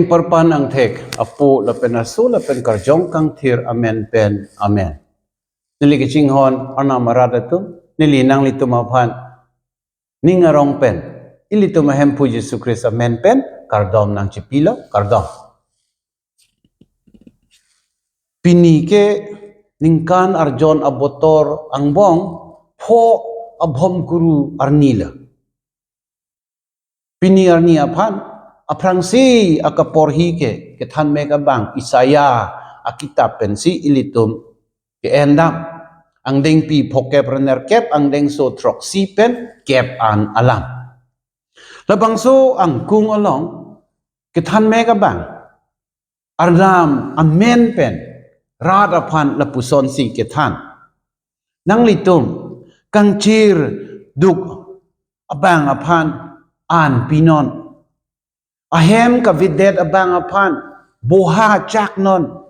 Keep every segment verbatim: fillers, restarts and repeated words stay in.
Parpan angthek Apo lapen Aso lapen Karjong Kangthir amen pen, amen. Neli kachinghon arnam arat atum, neli nanglitum aphan ning arong pen, ilitum aHemphu Jisu Khristo amen pen kardom nangchipilo, kardom. Pini ke ningkan arjon abotor angbong pho abhomkuru arni lo. Pini arni aphan aphrangsi akaporhi ke kethan mek abang Isaiah akitap pensi ilitum ke-endam. Angdengpi phokep ra nerkep, angdengso throksi pen kep an alam. Labangso angkung along kethan mek abang arnam amen pen rat aphan lapusonsi kethan. Nanglitum kangchirduk abang aphan an pinon. Ahem kavedet abang aphan boha chaknon.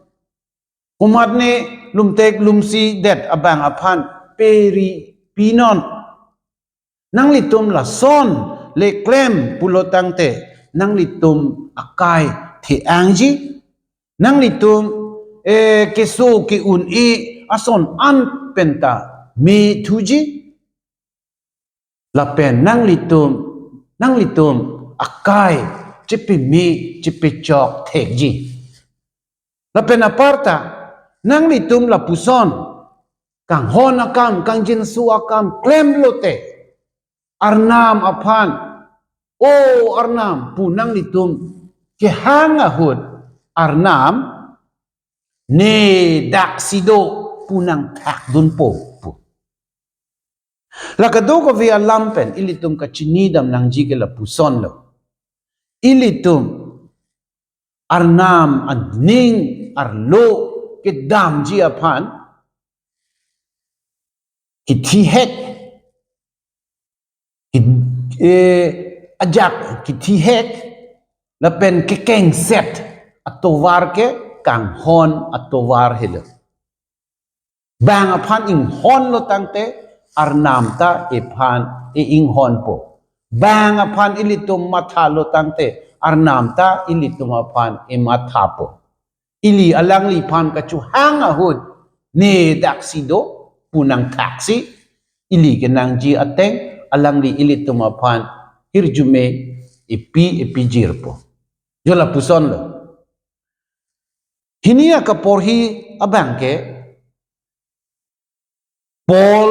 Komatne lumtek lumsidet abang aphan peri pinon. Nanglitum lason le klem pulo tangte, nanglitum akai the-angji, nanglitum, eh, keso ke-un-e ason an penta me thuji. Lapen nanglitum, nanglitum akai chepeme chepechok thekji. Lapen aparta, nanglitum lapuson kanghon akam, kangjinso akam klemlote, arnam aphan, "O arnam," pu nanglitum kehang ahut, arnam, "Ne daksi do," pu nangthakdunpo, pu. La kadokave alam pen ilitum kachinidam nangji ke lapusonlo. Ilitum arnam aning arlo kedamji aphan kethihek, ki-, eh, ajak kethihek lapen kekengset atovar ke kanghon atovar helo. Bang aphan inghonlo tangte, arnam ta iphan i-inghonpo. Bang aphan ilitum mathalo tangte, arnam ta ilitum aphan imathapo. Ili alangliphan kachohang ahut, "Ne daksi do," pu nangthaksi, ili kenangji ateng, alangli ilitum aphan hirjume ipi ipijirpo. Jo lapusonlo. Hini akaporhi abang ke Paul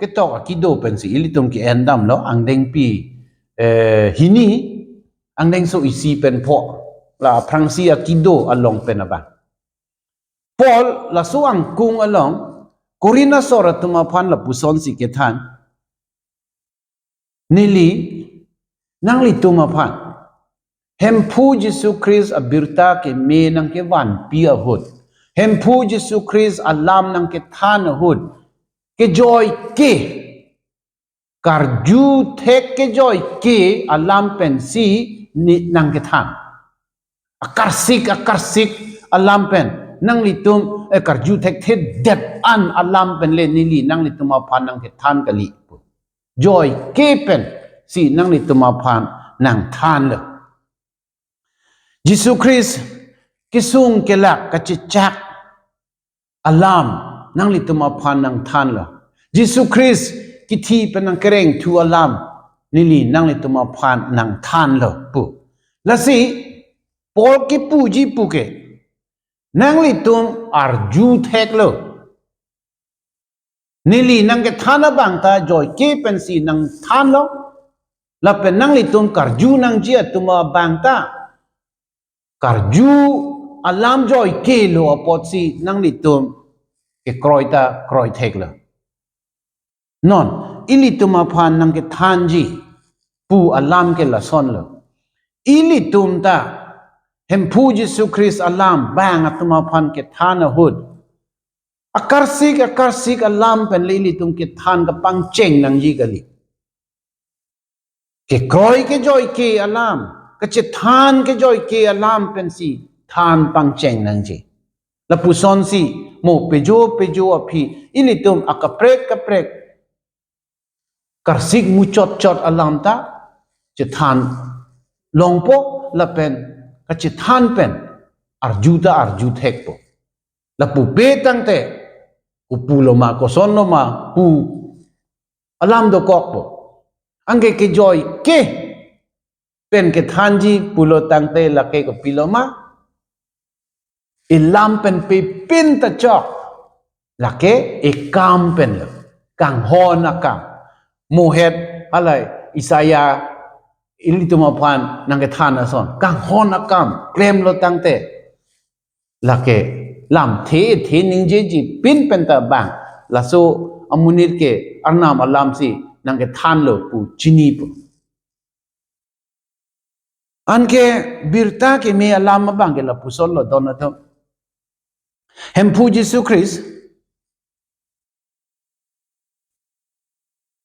ketok akido pensi ilitum ke-endamlo, angdengpi, eh, hini, angdengso isi pen pho, la aphrangsi akido along pen abang. Paul laso angkung along Korinth asor atum aphan lapusonsi kethan. Neli nanglitum aphan Hemphu Jisu Khristo abirta keme nangkevanpi ahut, Hemphu Jisu Khristo alam nangkethan ahut, kejoike, karju thek kejoike alam pensi ne nangkethan. Akarsik, akarsik alam pen nanglitum, eh, karju thekthedet an alam pen le neli nanglitum aphan nangkethan kali. Joike pensi nanglitum aphan nangthanlo. Jisu Khristo kesung kelak kachechak alam nanglitum aphan nangthanlo. Jisu Khristo kithi pen nangkerengthu alam neli nanglitum aphan nangthanlo pu. Lasi Paul kipuji puke, nanglitum arju theklo. Neli nangkethan abang ta joike pensi nangthanlo. Lapen nanglitum karju nangji atum abang ta karju alam joikelo apotsi nanglitum kekroi ta kroi theklo. Non, ilitum aphan nangkethanji pu alam ke lasonlo. Ilitum ta Hemphu Jisu Khristo alam bang atum aphan kethan ahut, akarsik, akarsik alam pen le ilitum kethan kapangcheng nangji kali. Kekroi kejoike alam, kachethan kejoike alam pensi than pangcheng nangji. Lapusonsi mo pejo pejo aphi ilitum akaprek kaprek karsik muchotchot alam ta chethan longpo lapen kachethan pen arju ta arju thekpo. Lapu pe tangte, kopu loma, koson loma pu alam dokokpo. Anke kejoi ke pen kethanji pulo tangte lake kopilo ma? Ilam pen pipin ta chok. Lake ikam pen lo. Kanghon akam. Mohet halai Isaiah ilitum aphan nangkethan ason. Kanghon akam klemlo tangte, lake lamthe the ningjeji pin pen ta bang. Laso amonit ke Arnam alamsi nangkethanlo pu chinipo. Anke birta keme alam abang ke lapuson lo don atum. Hemphu Jisu Christ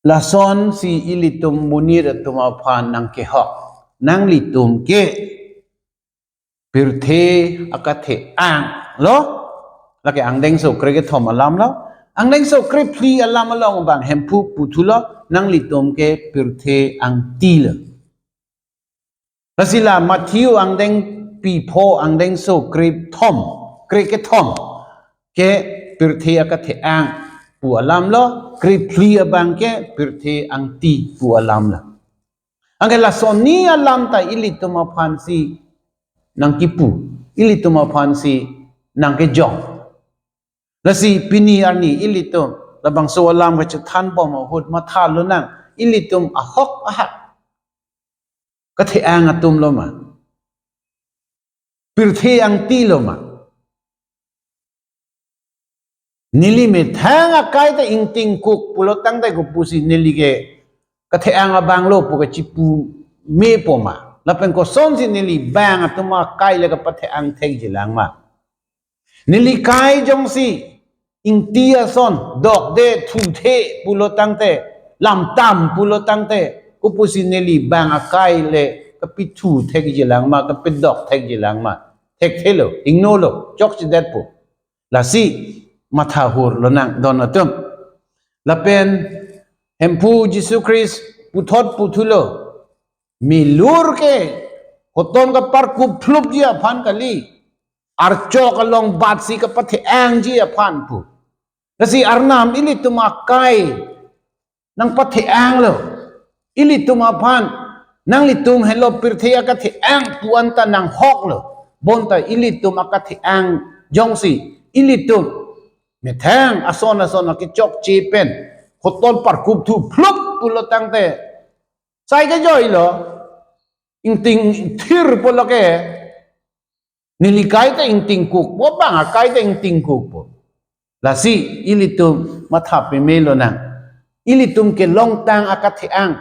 lasonsi ilitum monit atum aphan nangkehok. Nanglitum ke pirthe akathe-ang lo. Lake angdengso krekethom alam lo. Angdengso krephli alam along abang Hemphu puthulo, nanglitum ke pirthe angti lo. Lasi la Matthew angdengpi pho angdengso krethom, krekethom ke pirthe akathe-ang pu alam lo, krephli abang ke pirthe angti pu alam lo. Anke lason ni alam ta ilitum aphansi nangkipu, ilitum aphansi nangkejong. Lasi pini arni ilitum labangso alam kachethan bom ahut matha lonang, ilitum ahok ahak kathe-ang atum lo ma? Pirthe angti lo ma? Neli methang akai ta ingtingkuk pulo tangte kopusi neli ke kathe-ang abang lo pu kachipu mepo ma? Lapen kosonsi neli bang atum akai le kapathe-ang thekji lang ma? Neli kai jongsi ingti ason dokde thuthe pulo tangte, lamtam pulo tangte, kopusi neli bang akai le kapithu thekji lang ma, kapidok thekji lang ma? Thekthelo, ingnolo, chokchedetpo. Lasi matha hur lonang don atum. Lapen Hemphu Jisu Christ puthot puthulo, milur ke hoton kaparkup phlupji aphan kali, archok along batsi kapathe-angji aphan pu. Lasi Arnam ilitum akai nangpathe-ang lo. Ilitum aphan, nanglitum helo pirthe akathe-ang pu anta nanghok lo. Bonta ilitum akathe-ang jongsi ilitum methang ason ason akechokche pen hoton parkup thu phlup pulo tangte, sai kejoi lo, ingting thir pulo ke, neli kai ta ingtingkukpo, bang akai ta ingtingkukpo. Lasi ilitum matha peme lonang. Ilitum kelongtang akathe-ang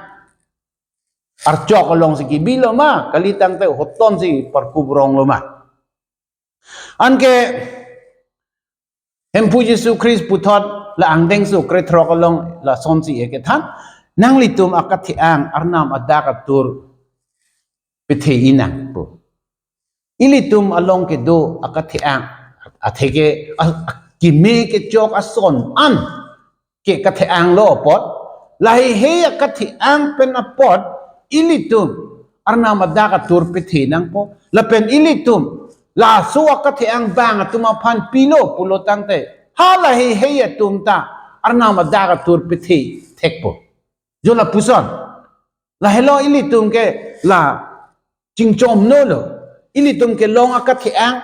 archok alongsi kibilo ma, kalitangte hotonsi parkup rong lo ma? Anke Hemphu Jisu Christ puthot la angdengso krethrok along lasonsi ekethan, nanglitum akathe-ang Arnam adak atur pethe-i nang pu. Ilitum along kedo akathe-ang, atheke a-, a-, keme kechok ason an ke kathe-ang lo apot, lahei hei akathe-ang pen apot ilitum Arnam adak atur pethe nangpo. Lapen ilitum laso akathe-ang bang atum aphan pilo pulo tangte, ha lahei hei atum ta Arnam adak atur pethe thekpo. Jo lapuson. Lahelo ilitum ke la chingchom nolo. Ilitum kelong akathe-ang,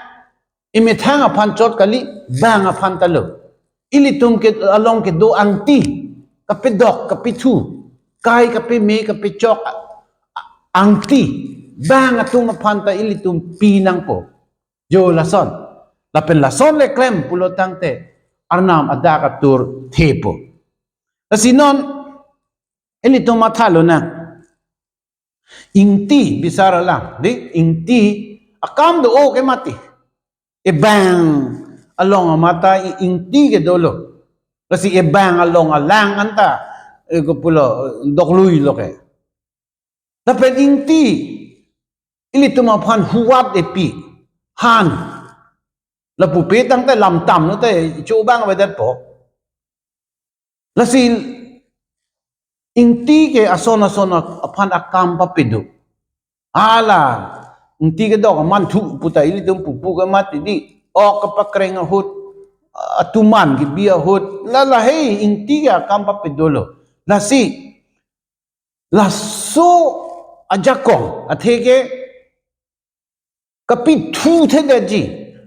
imethang aphan chot kali, bang aphan ta lo. Ilitum ke along kedo angti, kapedok, kapithu, kai kapeme, kapechok a-, a-, angti, bang atum aphan ta ilitum pi nangpo. Jo lason. Lapen lason le klem pulo tangte, Arnam adak atur thepo. Lasi non, ilitum matha lonang. Ingti bisar alam, di, ingti akam do-o ke mati. Ebang along amata i-, ingti ke dolo. Lasi ebang along alang anta, e, kopulo, doklui lo ke. Lapen ingti, ilitum aphan huat epi, han. Lapu pe tangte lamtam lo te, chobang avedetpo. Lasi ingti ke ason ason aphan akam papedo. Hala ingti kedok amanthu puta ilitum pupu ke mati di. Ok kepakreng ahut, atuman kebi ahut. La lahei ingti ke akam papedolo. Lasi, laso ajakong atheke kapithu thedetji,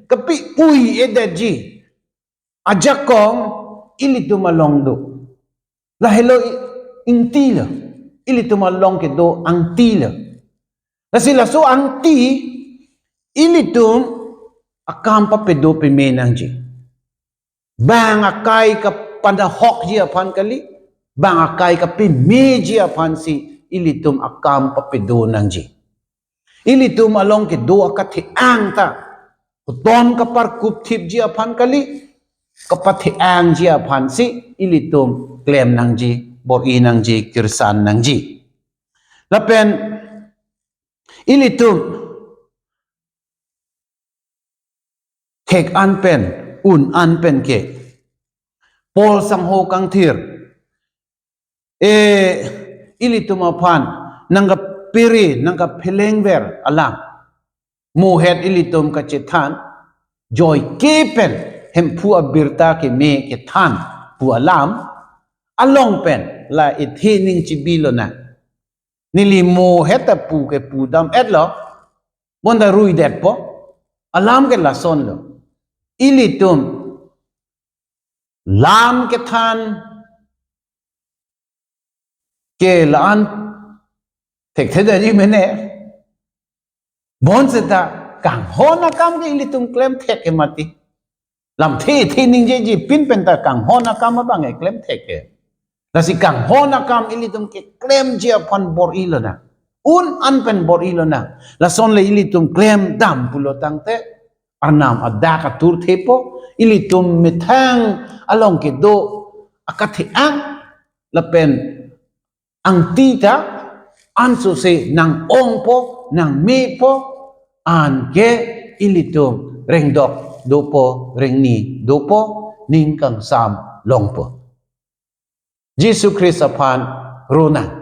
kapi-ui edetji ajakong ilitum along do. Lahelo i-, ingti lo, ilitum along kedo angti lo. Lasi laso angti ilitum akam papedo peme nangji. Bang akai kapanahokji aphan kali, bang akai kapemeji aphansi ilitum akam papedo nangji. Ilitum along kedo akathe-ang ta, uton kaparkup thipji aphan kali, kapathe-angji aphansi ilitum klem nangji, bor-i nangji, kirsan nangji. Lapen ilitum thek an pen, un an pen ke, Paul sangho kangthir, e, ilitum aphan nangkapiri, nangkaphelengver alam, mohet ilitum kachethan, joike pen Hemphu abirta keme kethan pu alam along pen la ithi ning chibi lonang. Neli mohet apu ke pudam-et lo, bonta ruidetpo. Alam ke lason lo. Ilitum lam kethan ke la-an thekthedetji mene. Bonseta kanghon akam ke ilitum klem thek ke mati. Lamthe the ningjeji pin penta kanghon akam abang ke klem thek ke. Lasi kanghon akam ilitum keklemji aphan bor-i lonang. Un an pen bor-i lonang. Lasonle ilitum klemdam pulo tangte Arnam adak atur thepo, ilitum methang along kedo akathe-ang lapen angti ta ansose nang-ongpo, nangmepo, anke ilitum rengdok dopo, rengni dopo, ning kangsam longpo. Jisu Khristo aphan ronang.